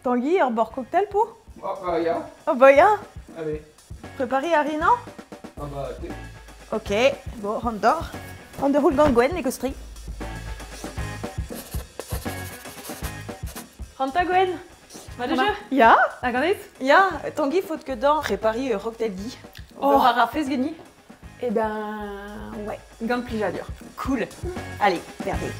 Tanguy, ur bord cocktail pour? Oh, bah, ya. Oh bah ya. Allez. Préparer à Rina? Ah bah, t'es. Ok, bon, on dort. On déroule gant Gwen, les. Renta Gwen. Ma de jeu? Ya. Hag Ya, Tanguy, faut que dans préparer cocktail di. Oh, rafez geni. Eh ben, ouais, gant plijadur. Cool. Allez, perdez.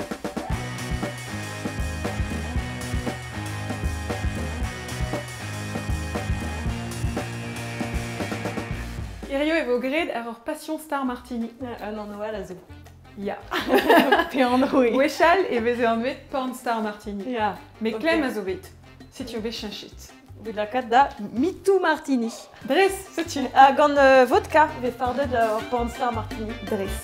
Hirio e vo graet ar ur Passion Star Martini. Un an oa la zo. Ya. Pe an roe. Gwechall e veze anvet Porn Star Martini. Ya. Me Ok. klemm a zo bet. Setu bet cheñchet. Evit lakaat da MeToo Martini. Dres, setu. Ha gant vodka vez fardet ur Porn Star Martini. Dres.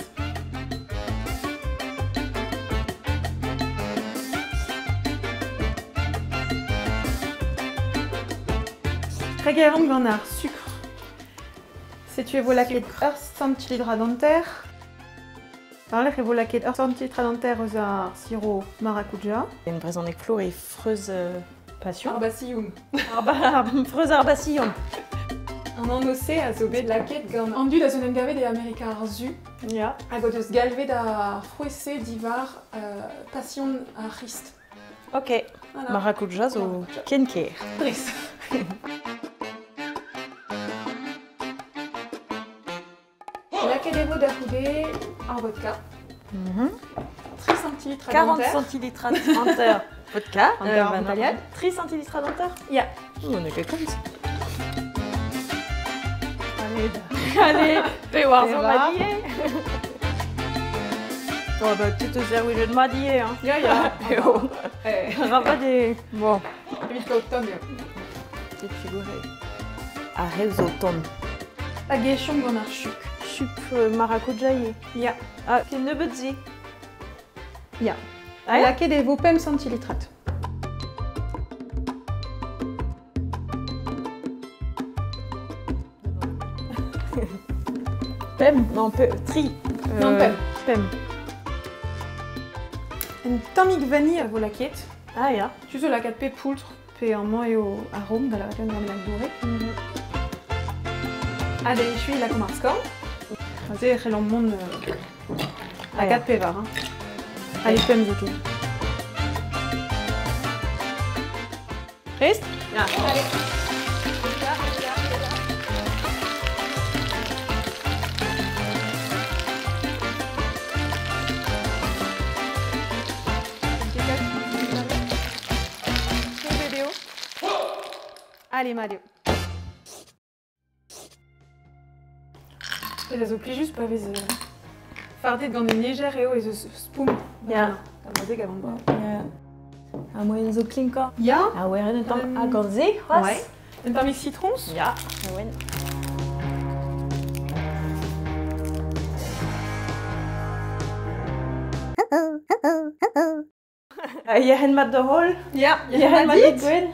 Tregerant gant ar sucre. Setu e vo lakaet ur centilitre d'anter. Par e vo lakaet ur centilitre d'anter eus ar sirop maracuja. Une brezhoneg flour e freuz passion. Ar basilhom. Ar freuz ar basilhom. An anv-se a zo bet lakaet gant an dud a zo en gavet e Amerika ar Su. Ya. Hag o deus galvet ar frouezh-se diwar passion ar C'hrist. Ok. Voilà. Maracuja zo Maracuja. kenker. Dres. Lakaet e vo da c'houde ar vodka. 3 centilitres 40 d'anter. centilitres d'anter vodka. Anter montaliad. 3 centilitres d'anter. Ya. Oh, on est que comme ça. Allez, Allez, pe war zo Pevar. madier. Oh bah tu te sers de madier hein. Ya, ya. Eo. Eh, Rabat des... Bon. evit kaout tomm eo. Petite figure. Ar rev zo ton. Hag e chom gant ar chuk. Chup maracuja ivez. Ya. Ah, ken nebeut zi. Ya. Ah, ya. Lakaet e vo pemp centilitrat. Pem? Non, pe, tri. Non, pem. Pem. Un tammig vanille a vo lakaet. Ah ya. Tu zo lakaat pe poultr, pe amañ eo ar rom da lakaat gant ar dourek. Ha da echuiñ lakaomp ar skorn. Aze e c'hellomp mont lakaat pevar. Hein. Allez, pemp zoken. Prest? Ya. Allez. Allez, Mario. Ez a zo plijus pa vez fardet gant un ejer eo ez eus spoum. Ya. Gant an deg avant. Ya. A moyen zo klinkañ. Ya. A weren un tamm a gant se, c'hoazh. Ouais. Un tammig citrons. Ya. A wen. Yec'hed mat da holl. Ya. Yec'hed mat dit. dit Gwen.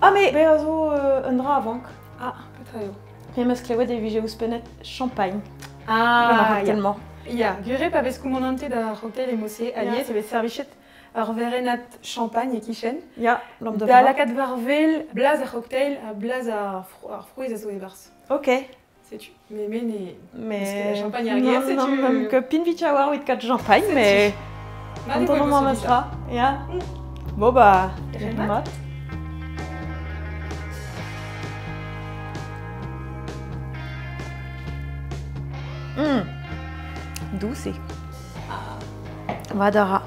Ah, mais be a zo un dra avank. Ah, petra eo. Me meus klevet e vije ouzhpennet champagne. Ah, ya. tellement. Ya, gure pa vez koumanante da cocktail emose alies, e vez servichet ur verenat champagne e kichen. Ya, lamp da Da vra. lakaat war vel blaz ar cocktail ha blaz ar frouezh a zo e-barzh. Ok. Setu. Mais me ne... Mais... Parce que la champagne ar ger, Non, setu... même que pinvitch a war evit kat champagne, mais... Mat e An vo mañ dija. stra. Ya. Bon bah, Yec'hed mat. mat. Dous eo. Vad a ra.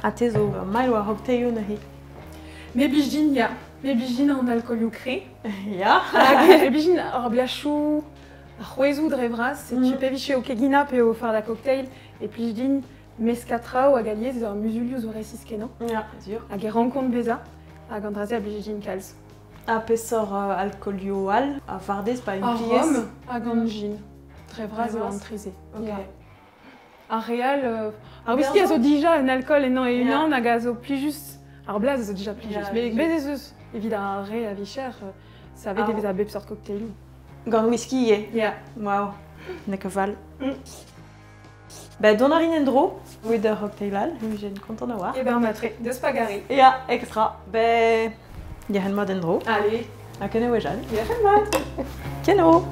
Ha te zo mail war cocktailioù neuze. Me blij din, ya. Me blij din an alkoolioù kre. Ya. Hag me blij din ar blachoù, ar c'hwezhoù dre vras. Setu pe vije o kegina pe o far da cocktail e plij din meskañ traoù hag alies ar muzulioù zo resis kenañ. Ya, sur. Hag e rankont bezañ hag an dra-se a blij din kalz. Ha peseurt alkoolioù all a fardez pa Ar impliez. rom hag an gin. Dre vras eo an treze. Ok. Ya. Ar real, ar whisky a zo dija un alkool ennañ e unan hag a zo plijus. Ar blaz a zo dija plijus. Ya, Mais bez ez eus, evit ar re a vicher, savet Ar- e vez a bep seurt cocktailioù. Gant whisky ivez. Ya. Wow. N'eo ket fall. Ba, dont a rin en-dro, evit ur c'hoktail all, vijen kontant a-walc'h. Eh ben, matre, deus pa gari. Ya, extra. Ben, yec'hed mat en-dro. Allez. Ha ken e wech all. Yec'hed mat. Keno.